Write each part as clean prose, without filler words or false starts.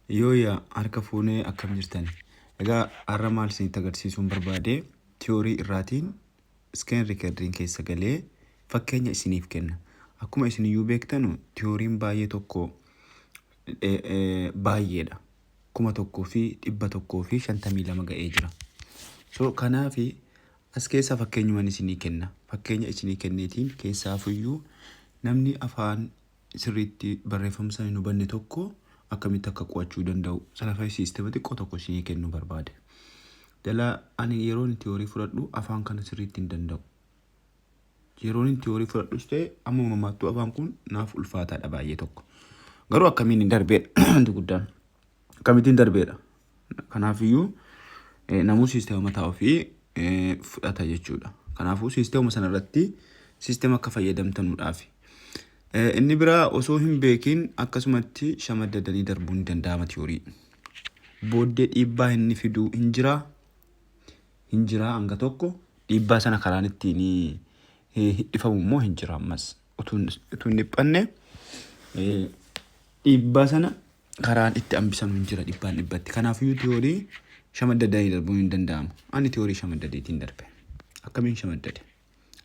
Yooyyaa harka fuunee akkam jirtan? Egaa har'a maal isinitti agarsiisuun barbaade tiyoorii irraatiin screen recording keessa galee fakkeenya isiniif kenna. Akkuma isiniyyuu beektanu tiyooriin baay'ee tokko baay'eedha. 1152 ga'ee jira. So kanaafi as keessaa fakkeenyuman isinii kenna. Fakkeenya isinii kenneetiin keessaafuyyuu namni afaan sirriitti barreeffama sana hin hubanne tokko akkamitti akka qo'achuu danda'u sana fa'i siistema xiqqoo tokko isinii kennuu barbaade. Jalaa ani yeroon tiyoorii fudhadhu afaan kana sirriitti hin danda'u. Yeroon tiyoorii fudhadhus ta'e amma uumamaattuu afaan kun naaf ulfaataadha baay'ee tokko. Garuu akkamiin hin darbeedha wanti guddaan. Akkamittiin darbeedha. Kanaafiyyuu namuu siistema mataa ofii fudhata jechuudha. Kanaafuu siistema sana irratti siistema akka fayyadamtanuudhaafi. Inni biraa osoo hin beekin akkasumatti shamaddadanii darbuun ni danda'ama tiyoorii. Booddee dhiibbaa inni fiduu hin jiraa? Hin jiraa hanga tokko dhiibbaa sana karaan ittiin hidhifamu immoo hin jira ammas. Utuu hin dhiphanne dhiibbaa sana karaan itti hambisanu hin jira dhibbaan dhibbatti. Kanaafiyyuu tiyoorii shamaddadanii darbuun hin danda'amu. Ani tiyoorii shamaddadeetiin darbe. Akkamiin shamaddade?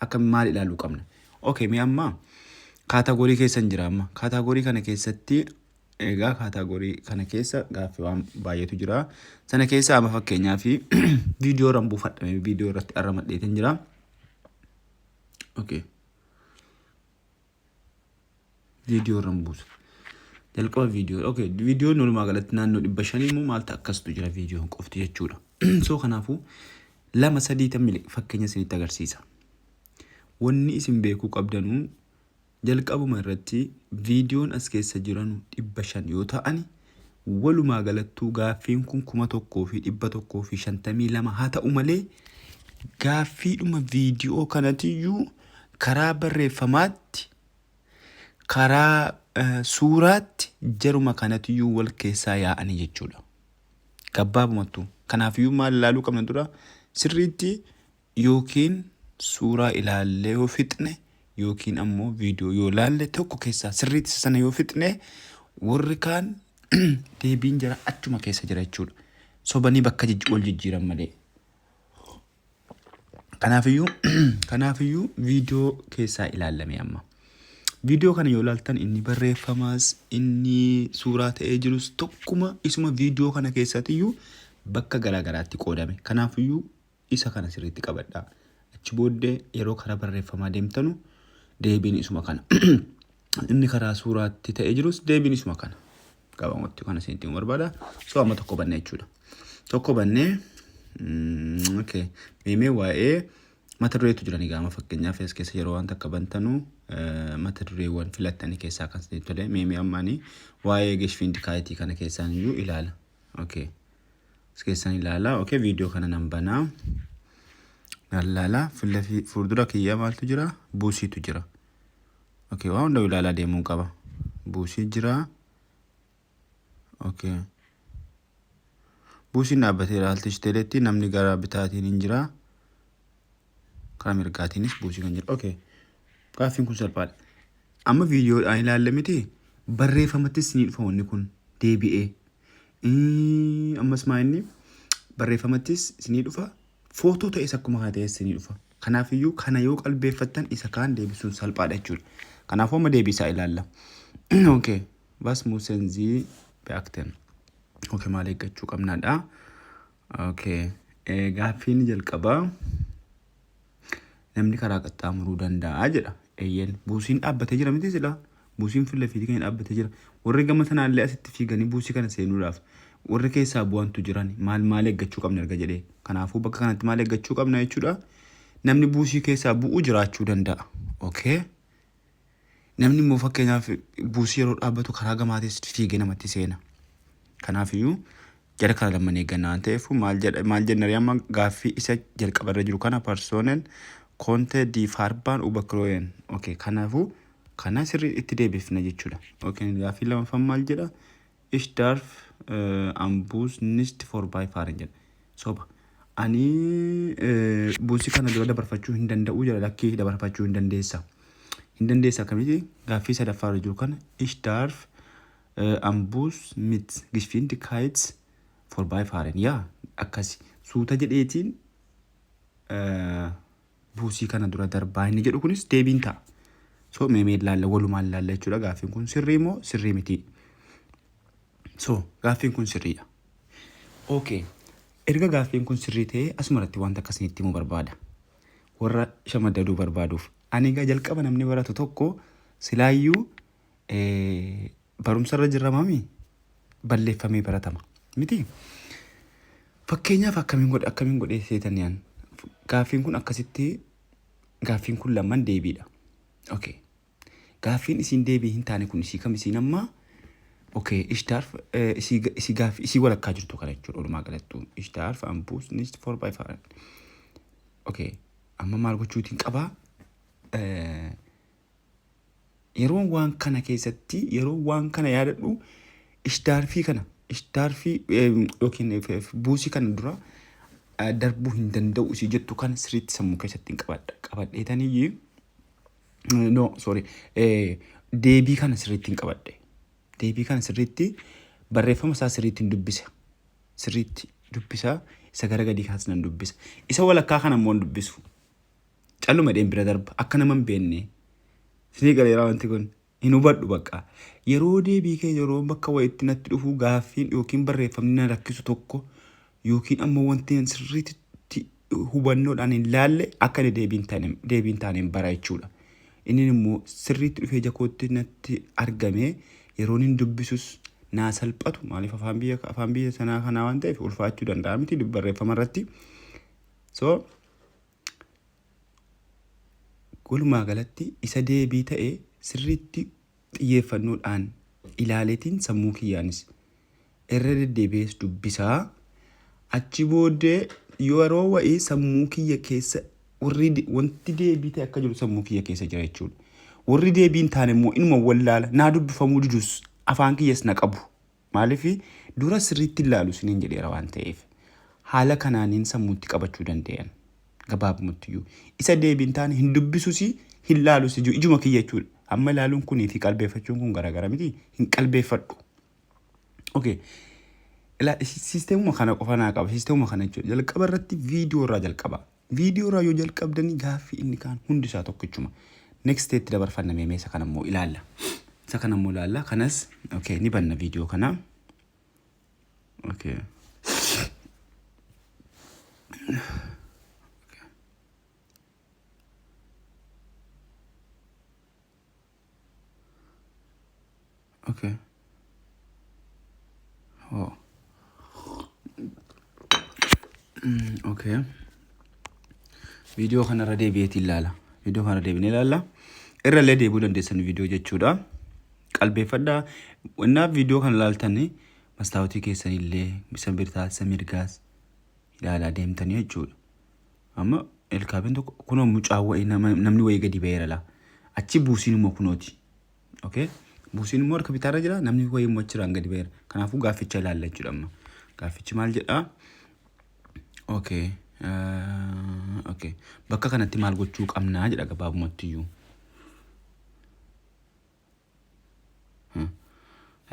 Akkamiin maal ilaaluu qabna? Okay, mee amma kaataagorii keessa hin jira amma. Kaataagorii kana keessatti egaa kaataagorii kana keessa gaaffii waan baay'eetu jira. Sana keessa amma fakkeenyaaf viidiyoo irraan buufadhame viidiyoo irratti arramadheetiin jira. Okay. Viidiyoo irraan buusa. Jalqaba viidiyoo. Okay, viidiyoon walumaa galatti naannoo 500 immoo maaltu akkastu jira viidiyoon qofti jechuudha. So kanaafuu lama sadii tan fakkeenya isinitti agarsiisa. Wanni isin beekuu qabdanuu jalqabuma irratti viidiyoon as keessa jiranu 500 yoo ta'ani walumaa galattuu gaaffiin kun 1152 haa ta'u malee gaaffiidhuma viidiyoo kanatiyyuu karaa barreeffamaatti karaa suuraatti jaruma kanatiyyuu wal keessaa yaa'anii jechuudha. Gabbaabumattuu. Kanaafiyyuu maal ilaaluu qabna dura sirriitti yookiin suuraa ilaallee yoo fixne yookiin ammoo viidiyoo yoo ilaalle tokko keessaa sirriitti isa sana yoo fixne warri kaan deebiin jara achuma keessa jira jechuudha. Sobanii bakka wal jijjiiran malee. Kanaafiyyuu kanaafiyyuu viidiyoo keessaa ilaallame amma. Viidiyoo kana yoo ilaaltan inni barreeffamaas inni suuraa ta'ee jirus tokkuma isuma viidiyoo kana keessatiyyuu bakka garaa garaatti qoodame. Kanaafiyyuu isa kana sirriitti qabadhaa. Achi booddee yeroo karaa barreeffamaa deemtanu deebiin isuma kana. Inni karaa suuraatti ta'ee jirus deebiin isuma kana. Gabaabumatti kana isinitti himuu barbaada. So amma tokko banne jechuudha. Tokko bannee okay. Meemee waa'ee mata dureetu jiran egaa amma fakkeenyaaf as keessa yeroo waan takka bantanu mata dureewwan filattanii keessaa kan isinitti tole meemee ammaanii waa'ee Geschwindigkeit kana keessaan iyyuu ilaala. Okay. As keessan ilaala. Okay, viidiyoo kana nan banaa. Nan ilaala. Fuuldura kiyya maaltu jira? Buusiitu jira. Okay, waan hunda ilaalaa deemuun qaba. Buusii jira. Okay. Buusiin dhaabbateera. Altishiteeletti namni gara bitaatiin hin jira. Karaa mirgaatiinis buusii kan jira. Okay. Gaaffiin kun salphaadha. Amma viidiyoodhaan ilaalle miti barreeffamattis ni dhufa wanni kun deebi'ee. Ammas maa inni barreeffamattis ni dhufa. Footoo ta'es akkuma kana ta'es ni dhufa. Kanaafiyyuu kana yoo qalbeeffattan isa kaan deebisuun salphaadha jechuudha. Kanaafuu amma deebii isaa ilaalla. Okay. Was müssen Sie beachten? Okay, maal eeggachuu qabnaadha. Okay. Gaaffiin jalqabaa namni karaa qaxxaamuruu danda'a jedha. Eeyyeen buusiin dhaabbatee jira miti silaa. Buusiin fuula fiigee kan dhaabbatee jira. Warri gama sanaallee asitti fiiganii buusii kana seenuudhaaf warri keessaa bu'antu jiran maal maal eeggachuu qabna erga jedhee. Kanaafuu bakka kanatti maal eeggachuu qabna jechuudha. Namni buusii keessaa bu'u jiraachuu danda'a. Okay. Namni immoo fakkeenyaaf buusii yeroo dhaabbatu karaa gamaatis fiigee namatti seena. Kanaafiyyuu jara kana lamman eegganna waan ta'eef maal jedha maal jenna ree amma gaaffii isa jalqaba irra jiru kana Personen konnte die Fahrbahn überqueren. Okay, kanaafuu kana sirrii itti deebifna jechuudha. Okay, gaaffii lamaffaan maal jedha? Ich darf am Bus nicht vorbeifahren jedha. Soba. Ani buusii kana dura dabarfachuu hin danda'u jedha lakkii dabarfachuu hin dandeessa. Hin dandeessa akkamitti gaaffii sadaffaa irra jiru kana ich darf Am Bus mit Geschwindigkeit vorbeifahren. Yaa akkasi suuta jedheetiin buusii kana dura darbaa inni jedhu kunis deebiin ta'a. So meemee ilaalla, walumaan ilaalla jechuudha. Gaaffiin kun sirrii moo sirrii miti? So gaaffiin kun sirriidha. Okay. Erga gaaffiin kun sirrii ta'ee, asuma irratti wanta akkasinitti himuu barbaada. Warra shamaddaduu barbaaduuf. Ani egaa jalqaba namni baratu tokko silaayyuu barumsa irra jirra mami balleeffamee baratama. Miti? Fakkeenyaaf akkamiin godhe, akkamiin godhee seetanii an gaaffiin kun akkasitti, gaaffiin kun lamaan deebiidha. Okay. Gaaffiin isiin deebii hin taane kun isii kam? Isiin amma okay, ich darf isii gaaffii isii walakkaa jirtu kana jechuudha walumaa galattu. Ich darf am Bus nicht vorbeifahren. Okay. Amma maal gochuutiin qabaa? Yeroo waan kana keessatti, yeroo waan kana yaadadhu, ich darfii kana, ich darfii yookiin buusii kana dura darbuu hin danda'u isii jettu kana sirriitti sammuu keessatti hin qabadha. Qabadheetaniyyii, no, sorry, deebii kana sirriitti hin qabadhe. Deebii kana sirriitti, barreeffama isaa sirriitti hin dubbisa. Sirriitti dubbisa. Isa gara gadii kaas nan dubbisa. Isa walakkaa kana immoo hin dubbisu. Calluma dheen bira darba akka nama hin beekne. Isinii galeera wanti kun. Hin hubadhu bakka. Yeroo deebii kee, yeroo bakka wayitti natti dhufu, gaaffiin yookiin barreeffamni na rakkisu tokko yookiin ammoo wanti sirriitti hubannoodhaan hin laalle akka inni deebiin taane hin bara jechuudha. Inni immoo sirriitti dhufee jakootti natti argame, yeroon hin dubbisus naa salphatu. Maaliif? Afaan biyya sanaa kanaa waan ta'eef ulfaachuu danda'a miti barreeffama irratti. So walumaa galatti isa deebii ta'e sirriitti xiyyeeffannoodhaan ilaaleetiin, sammuu kiyyaanis irra deddeebi'ees dubbisaa, achi booddee yeroo wa'ii sammuu kiyya keessa warri wanti deebii ta'e akka jiru sammuu kiyya keessa jira jechuudha. Warri deebii hin taane immoo inuma wallaala, naa dubbifamuu didus, afaan kiyyas na qabu. Maaliif? Dura sirriitti ilaalu isiniin jedheera waan ta'eef. Haala kanaaniin sammuutti qabachuu danda'an. Gabaabumatti iyyuu. Isa deebii hin taane hin dubbisus, hin laalus, ijuma kiyya jechuudha. Amma ilaaluun kunii fi qalbeeffachuun kun garaagara miti, hin qalbeeffadhu. Okay. Ilaa, siisteemuma kana qofa naa qaba. Siisteemuma kana jechuudha. Jalqaba irratti viidiyoo irraa jalqaba. Viidiyoo irraa yoo jalqabdanii gaaffii inni kaan hundi isaa tokkichuma. Next step dabarfanna. Meemee isa kana immoo ilaalla. Isa kana immoo ilaalla. Kanas okay, ni banna viidiyoo kana. Okay. Okay. Oh. Okay. Viidiyoo kanarra deebi'eetiin ilaala. Viidiyoo kanarra deebinee ilaalla. Irra illee deebi'uu dandeessan viidiyoo jechuudha. Qalbeeffadhaa. Innaa viidiyoo kana ilaaltanii mastaawotii keessanillee isa bitaas isa mirgaas ilaalaa deemtanii jechuudha. Amma elkaabeen tokko kunoo, mucaa wayii, namni wayii gadi ba'eera laa. Achi buusiin immoo kunooti. Okay. Buusiin immoo harka bitaarra jira, namni wayii immoo achirraan gadi ba'eera. Kanaafuu gaafficha ilaalla jechuudha amma. Gaaffichi maal jedhaa? Okay. Okay. Bakka kanatti maal gochuu qabnaa jedha gabaabumatti iyyuu.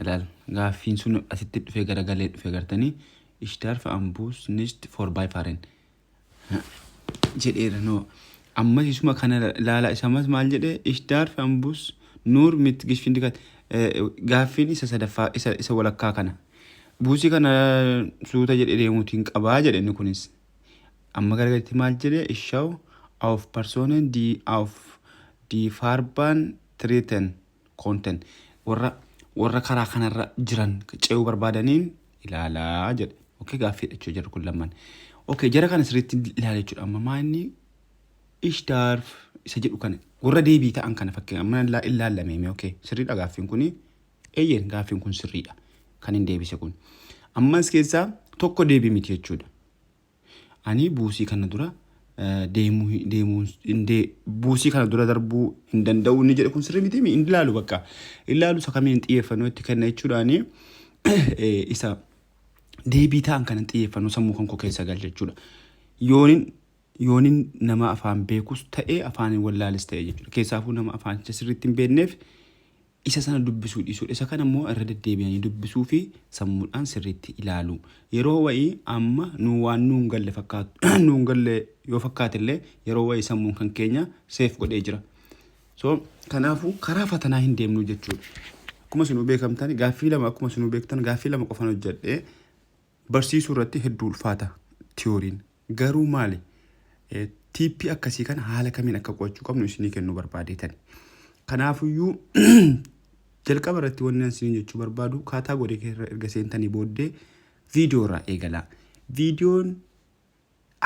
Ilaal, gaaffiin sun asitti dhufee garagalee dhufee gartanii, ich darf am Bus nicht vorbeifahren jedheera. No, ammas isuma kana ilaala. Isa ammas maal jedhee? Ich darf am Bus nur mit Geschwindigkeit. Gaaffiin isa sadaffaa isa walakkaa kana, buusii kana suuta jedhee deemuutiin qabaa jedhe. Inni kunis amma garagaletti maal jedhee? Ich schau auf Personen, die auf die Fahrbahn treten könnten, warra karaa kanarra jiran ce'uu barbaadaniin ilaalaa jedhe. Okay, gaaffii jechuu jedhu kun lamaan. Okay, jara kana sirriitti ilaala jechuudha. Amma maa inni ich darf isa jedhu kana, warra deebii ta'an kana fakkeenya amma ilaallamee. Okay, sirriidha gaaffiin kuni. Eeyyeen, gaaffiin kun sirriidha. Kan hin deebise kun. Ammas keessaa tokko deebii miti jechuudha. Ani buusii kana dura deemuu buusii kana dura darbuu hin danda'u inni jedhe kun sirrii miti. Hin ilaalu, bakka ilaalu isa kamiin xiyyeeffannoo itti kenna jechuudhaani, isa deebii ta'an kana xiyyeeffannoo sammuu kan koo keessa galcha jechuudha. Yoonin nama afaan beekus ta'e, afaan wallaalis ta'e jechuudha. Keessaafuu nama afaanicha sirriitti hin beekneef Isa sana dubbisuu dhiisuudha. Isa kana immoo irra deddeebi'anii dubbisuu fi sammuudhaan sirriitti ilaalu. Yeroo wayii amma nu waan nuun galle fakkaatu nuun galle yoo fakkaate illee yeroo wayii sammuun kan keenya seef godhee jira. So kanaafuu karaa fatanaa hin deemnu jechuudha. Akkuma isinuu beekamtan gaaffii lama akkuma isinuu beektan gaaffii lama qofan hojjedhee barsiisuu irratti hedduu ulfaata tiyooriin. Garuu maali? Tiippii akkasii kana haala kamiin akka qo'achuu qabnu isinii kennuu barbaadeetani. Kanaafuyyuu jalqaba irratti wanni ani isiniin jechuu barbaadu category irra erga seentanii booddee viidiyoo irraa eegalaa. Viidiyoon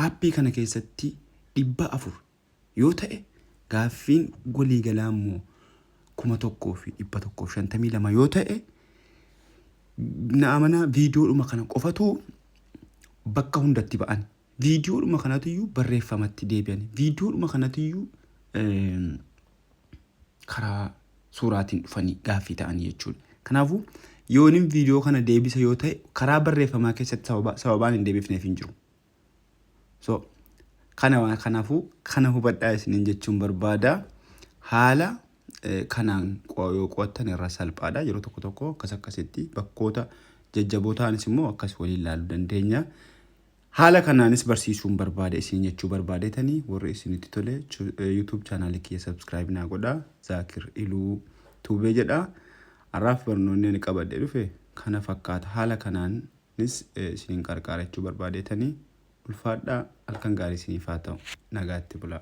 aappii kana keessatti 400 yoo ta'e, gaaffiin waliigalaa immoo 1152 yoo ta'e, na amanaa, viidiyoodhuma kana qofatu bakka hundatti ba'an. Viidiyoodhuma kanatiyyuu barreeffamatti deebi'an. Viidiyoodhuma kanatiyyuu karaa suuraatiin dhufanii gaaffii ta'anii jechuudha. Kanaafuu yoonin viidiyoo kana deebisa yoo ta'e, karaa barreeffamaa keessatti sababaan hin deebifneef hin jiru. So kana kanaafuu kana hubadhaa isiniin jechuun barbaada. Haala kanaan yoo qo'attan irra salphaadha. Yeroo tokko tokko akkas akkasitti bakkoota jajjaboo ta'anis immoo akkas waliin ilaaluu dandeenya. Haala kanaanis barsiisuun barbaada isin jechuu barbaadetanii, warri isinitti tole YouTube chaanaalii kiyya subscribe naa godhaa. Zaakir Iluu Tuubee jedha. Har'aaf barnoonni ani qabadhe dhufe kana fakkaata. Haala kanaanis isiniin qarqaara jechuu barbaadetanii, ulfaadhaa, halkan gaarii isiniif haa ta'u. Nagaatti bulaa.